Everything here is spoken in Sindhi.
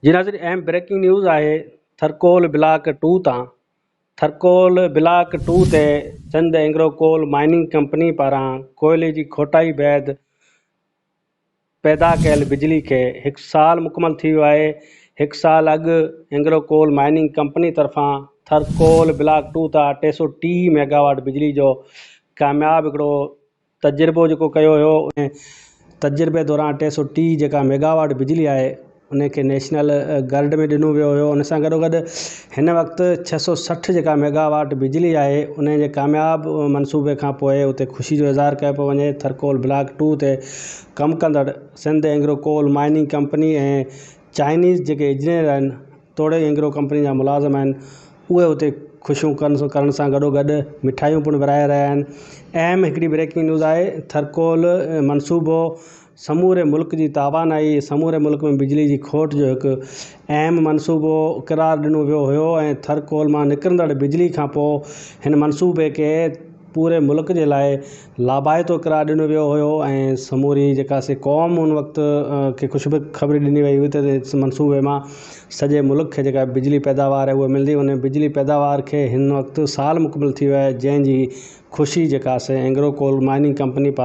جي ناظرين اهم بريڪنگ نيوز آهي ٿرڪول بلاڪ ٽو تان ٿرڪول بلاڪ ٽو تي Sindh Engro coal mining company پاران ڪوئلي جي کوٽائي بعد پيدا ڪيل بجلي کي هڪ سال مڪمل ٿي ويو آهي هڪ سال اڳ اينگرو ڪول مائننگ ڪمپني طرفان ٿرڪول بلاڪ ٽو تان 330 ميگاواٽ بجلي جو ڪامياب هڪڙو تجربو جيڪو ڪيو هيو ان تجربي دوران 330 جيڪا ميگاواٽ بجلي آهي ان کي نيشنل گرڊ ۾ ڏنو ويو هيو ان سان گڏو گڏ هن وقت 660 جيڪا ميگاواٽ بجلي آهي ان جي ڪامياب منصوبي کان پوء اتي خوشي جو اظهار ڪيو پيو وڃي ٿرڪول بلاڪ ٽو تي ڪم ڪندڙ Sindh Engro coal mining company ۽ Chinese جيڪي انجنيئر آهن توڙي اينگرو ڪمپني جا ملازم آهن اهي اتي خوشيون ڪن ڪرڻ سان گڏو گڏ مٺايون پڻ ورهائي رهيا آهن. اهم هڪڙي بريڪنگ نيوز آهي ٿرڪول منصوبو سموري ملڪ جي توانائي سموري ملڪ ۾ بجلي جي کوٽ جو هڪ اهم منصوبو قرار ڏنو ويو هيو ۽ ٿرڪول مان نڪرندڙ بجلي کان پوء هن منصوبي کي پوري ملڪ جي لاء لاڀائتو قرار ڏنو ويو هيو ۽ سموري جيڪا سي قوم ان وقت کي خوش خبري ڏني وئي هئي ته منصوبي مان سڄي ملڪ کي جيڪا بجلي پيداوار آهي اها ملندي ان بجلي پيداوار کي هن وقت سال مڪمل ٿي ويو آهي جنهن جي خوشي جيڪا سي اينگرو ڪول مائننگ ڪمپني پاران.